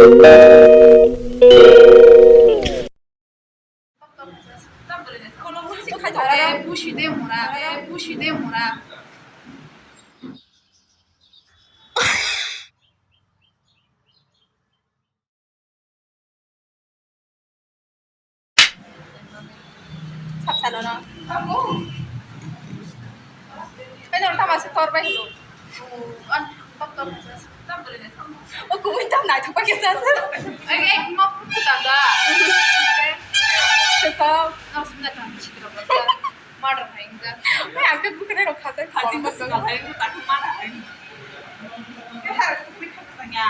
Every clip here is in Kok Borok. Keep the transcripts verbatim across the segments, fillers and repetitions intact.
Sab salo no. Amo. Kano tama se tor bai hilo. O kubui tam nai thok pai kesa se. Ai ek ma phu ta da. Kesa. Na sum da tam chikro ba. Murder hai ga. Ai ang ke bukne ro khasa khasi mas ga. Ai ta murder hai. Ke har kubui khasa ya.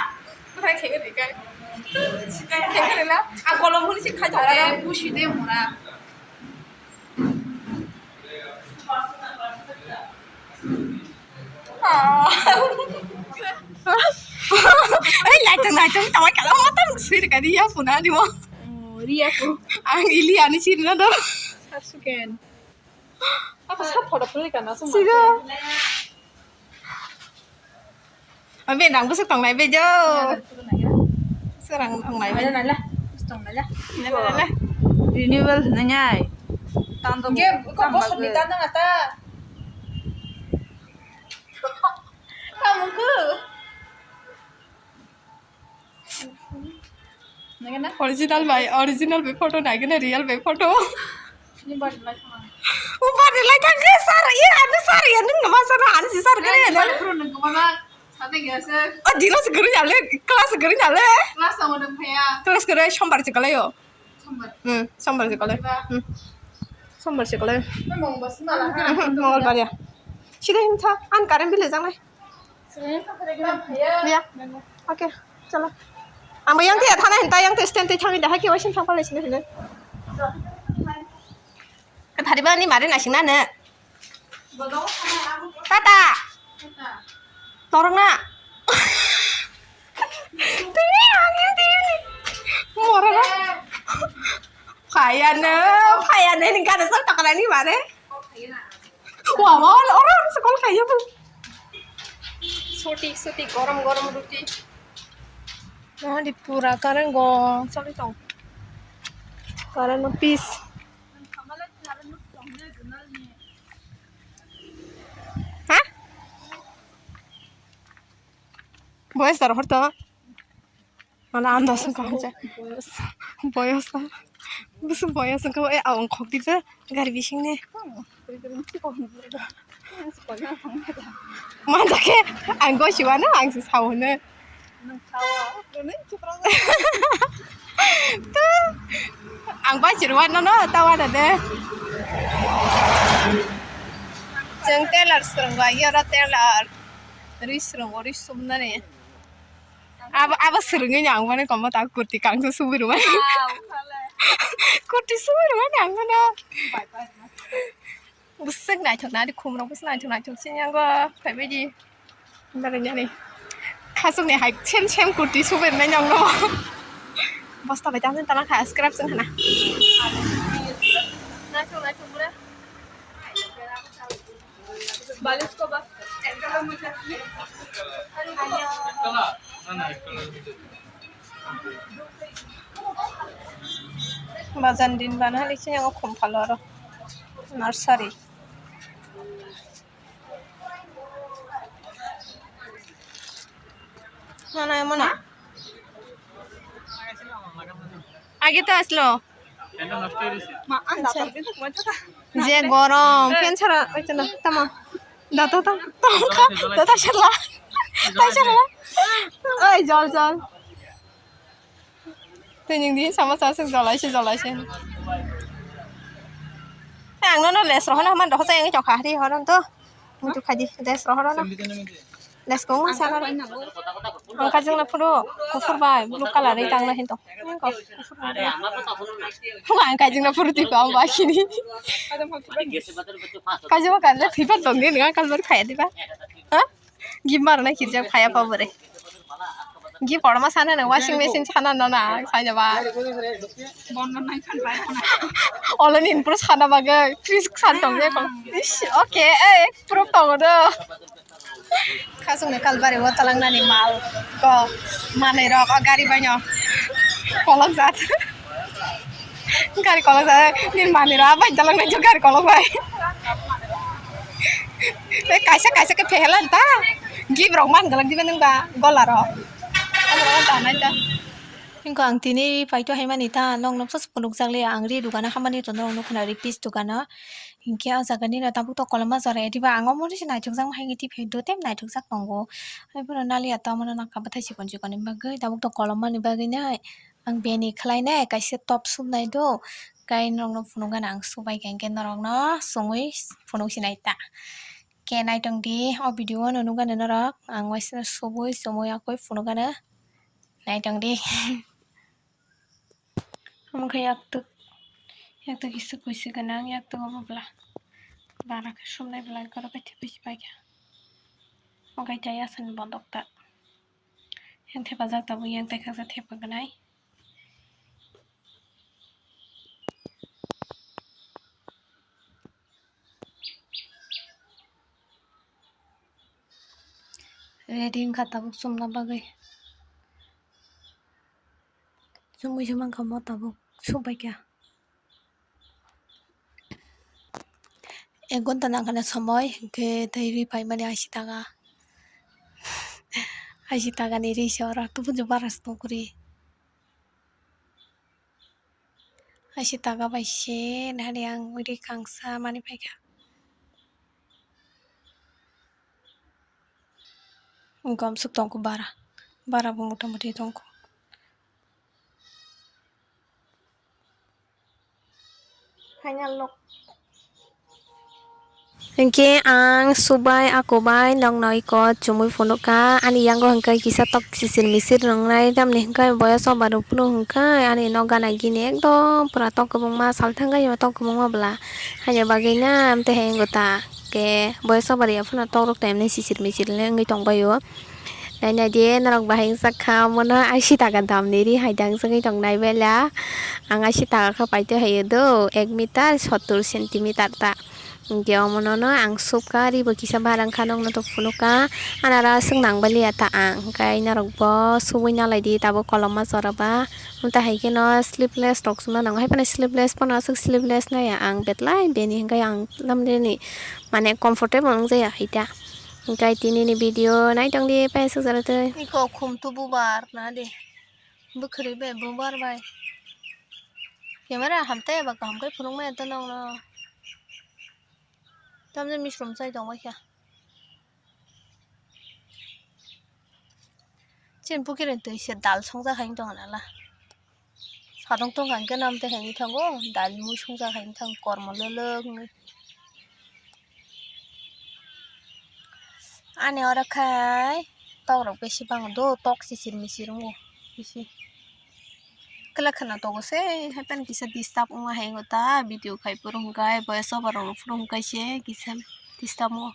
Bukhai khege de kai. Khege de la. A kolom huni si khai thara. Busi de mura. Ei, laitung, laitung, tawai kala matang sir ka riya puna di mo. Oh, riya pu. Ang ili ani sir na do. Sasuken. Apa sa photo photo kana so. Siga. Abi nang busuk tong nai be jo. Serang tong nai be. Nala, nala. Busuk tong nala. Nala, nala. Renewal nanyai. Tando. Ge ko bosor ni tando ngata. Kamu ku. Original bai, original bai photo nai kena real bai photo. Ni bari lai thang. O bari lai thang ke sir, ye anu sir, ye nung nama sir, anu si sir kene. Bari pro nung kemana? Sate gaya sir. O dino se guru nyale, class guru nyale. Class sama nung phaya. Class guru sombar se kalai o. Sombar. Hmm, sombar se kalai. Hmm. Sombar se kalai. Mong bas mala ha. Hmm, mongol bar ya. Sida him tha, an current bill jang nai. Ya. Oke, chalo. Ang bo yang te thana hinta, yang te stand te thangwi da, hai ke waising thang palai sini hino. Thari ba ni mare na sing na ne. Tata. Torong na. Tini angin tini. Moro na. Phaya no, phaya no, ni gana sa takara ni mare. Wa, wa, oro, oro, sa kol khaiya bu. Soti, soti, gorom, gorom roti. Mohandi pura current go, choli tong. Current no peace. Ha? Boys dar horto. Mana andas wngkha hwnsa. Boyos. Boyos na. Bwswk boyos wngkha, e, aung khok di je gari bising ni. Manjak khe ang goi siwano ang se sao hwno. Ang bai chirwano no tawana de. Chwng tailor swrwng bai oro tailor. Ri swrwngo, ri sumnani. Abo, abo swrwngwi ni ang mane komo ta kurti kangsa subui rwmani. Kurti subui rwmani ang mano. Bwswk naithok nari khumrok bwswk naithok naithok se yango phaibaidi. Dare dare. Khasukni hai sem sem kurti subui rwmani ang no. Bosta bai tang tang kha scrap sing hana. Naithok naithok bwle. Bajan din bana hali se yango khum phalo aro nursery. Mana mana. Age to aslo. Je gorom, fan chara, oi chana, tamo. Da to tam, tam kha, da ta shala, ta shala. Oi, jol, jol. Tei nwng di sama sa swk jolai se, jolai se. Ang nono les rohono man rohor jai wngwi tongkha, hari horo to. Muitu khai di, les rohono. Les kong ma sana. Ang kajang na phuru, kufur bai, blue color ri tang na hinto. Ang kajang na phuru twi ko ang ba sini. Kajang ma kan le thwi phan tong ni nang kal bar khaya diba. Ha? Gift mar na kirjak phaya pa bore. Gift orma sana na washing machine sana na na, saya ba. Olo nin puro sana bagai, fridge san tong de ko. Ish, okay, eh, puro tong do. Khasungni kalbari o talangnani mal ko manwi rok o gari baino kolok jat. Gari kolok jat nini manwi rok abai talangnai jo gari kolok bai. Tei kaisa kaisa khe phehelan ta. Gift rok man galang diba nang ba gola rok. Abo rok da nai ta. Hinko ang tini paito haimani ta, nok noksa se phunukjak liya, ang ri dukano hamani to norok nukha na ri pis dukano. Hinkhe o jaga nini tabuk to koloma jora ya diba, ang omo nisi naithokjak ma hai khe tiphi do tei naithokjak tongo. Hai phano naliya to omono nangkha bwthai chikon chikon ni bagwi, tabuk to kolomani bagwi nai ang bini khlai nai kaisa top sumnai do, kai norokno phunukgana ang subai kha hinkhe norokno chumui phunuk sinai ta. Khe naitong di o video o nukgana norok, ang waisa subui chumui yakui phunukgana. Naitong di. Omo khe yaktuk, yaktuk kisa kuisu gwnang, yaktuk obo bwla. Bara khe somnai bwla, goro khe thepisi paikha. Okai chaya aswk bondok ta. Yang thepajak tabuk, yang tei khaksa thepagnai. Ready wngkha tabuk chumna bagwi. Chumui se mankha mo tabuk, subaikha. Ek ghonta nangkha na somoi, hinkhe tei ri paimani ashi taka. Ashi taka ni ri se oro, tubun je bara se tongkha ri. Ashi taka bai se nahari ang ri kangsa mani paikha. Gom swk tongkha bara, bara bo mota moti tongkha. Final look. Hinkhe ang subai, akubai, nokno iko chumui phunukha. Ani yango hinkhe kisa tok sisir misir nwngnai, tamni hinkhe boyas o barwi phunuk hinkhe ani nok gana gini ekdom pura tok kwbangma salthang gai tok kwbangma bwla. Haini bagwi na amtwi hai wngkha ta. Khe boyas o barwi phano tok rok tamni sisir misir le wngwi tongbaio. Nai nai di norok bahai wngchak kha, omono ashi taka damni ri hai da wngchagwi tongnai bela. Ang ashi taka khe paitwi haio do, ek meter sottur centimeter ta. Hinkhe omonono ang subkha, ribo kisa bara wngkha, nokno to phunukha. Anara aswk nang baliya ta ang, hinkhe norokbo subui nalaidi, tabuk koloma jora ba. Amtwi hai kheno sleeveless rok chumna nango, hai phano sleeveless phano aswk sleeveless naiya ang, betlai bini hinkhe ang lamreni mane comfortable wngjaya hai ta. Hinkhe tini ni video naitong di, paisuk jora twi. Iko khum tu bubar na di. Bwkhwrwi bai bubar bai. Camera hamtai eba kaham khe phunukmaya to nokno. Tamni misrom chai tongbaikha. Chini pukiri twi se dal songjak hai wng tongkha nala. Sadong tongkha hinkhe nam tei hai wngwi thango, dal mui songjak hai wngwi thango, kormo lwlwk wngwi. Ani oro khai tok rok besi bang do, tok sisir misir wngo bisi. Kla khwna tongo se, hai phano kisa disturb wngma hai wngkha ta, video khai phuru hwnkhe, boyas o borok rok phuru hwnkhe se kisa disturb wngo.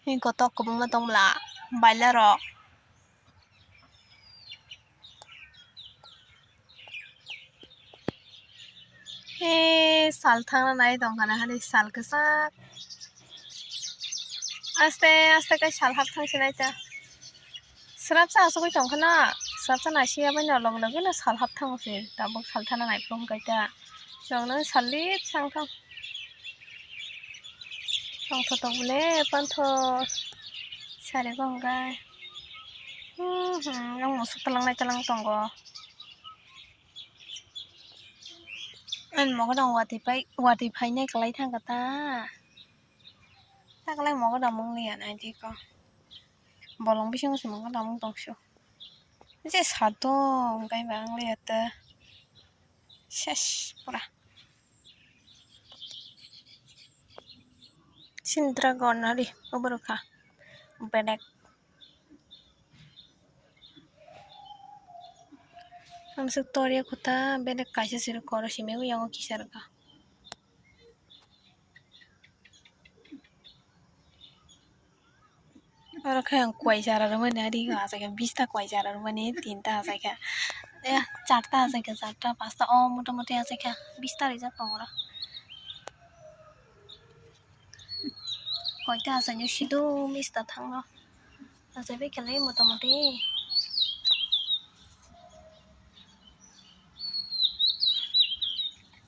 Hini kotok kwbangma tong bwla, baila rok. He sal thangna nai tongkha na hani sal kwchak. Aste aste khe sal hap thang sinai ta. Swrapsa asugwi tongkha na, swrapsa naisiya bai no logi logi no sal hap thango se. Tabuk sal thangna nai phuru hwnkhe ta. Chwng no sal lip sang thang. Tongthotok le panthor sari bo hwnkhe. Hmm, hmm, yang musuk talang nai talang tongo. Ani mogodang watwi pai, watwi phainai kwlai thangkha ta. Taklai mogodang mung liya nai di ko. Bolong bisingo se mogodang mung tongsu. Je satung kaiba ang liya ta. Ses pura. Sindra gonari oborok kha bedek. Ang se tor ya kota bedek kaisa siri koro simi yango kisa rwkha. Oro khe ang kwai chara rwmani ari asai khe bista kwai chara rwmani tinta asai khe. Eh, charta asai khe charta pasta o motamoti asai khe bista rijak tongo oro. Koita asai nw sido mista thangno. Achai bai khelai motamuti.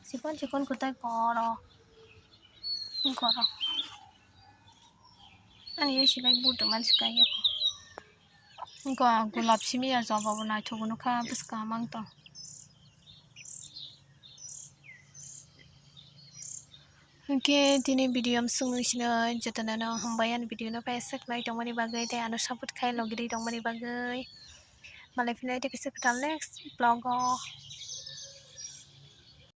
Chikon chikon kwtai koro. Koro. Ani bai silai buto mansi kaiyo. Wngkha gulab simi ya joba bo naithok nukha bwskang mang tong. Hwnkhe tini video amswk nung sino jotono no hambai ani video no paisa khlai tongmani bagwi tei ano support khai logirwi tongmani bagwi. Malai philai tei kaisa kwtal next vlog o.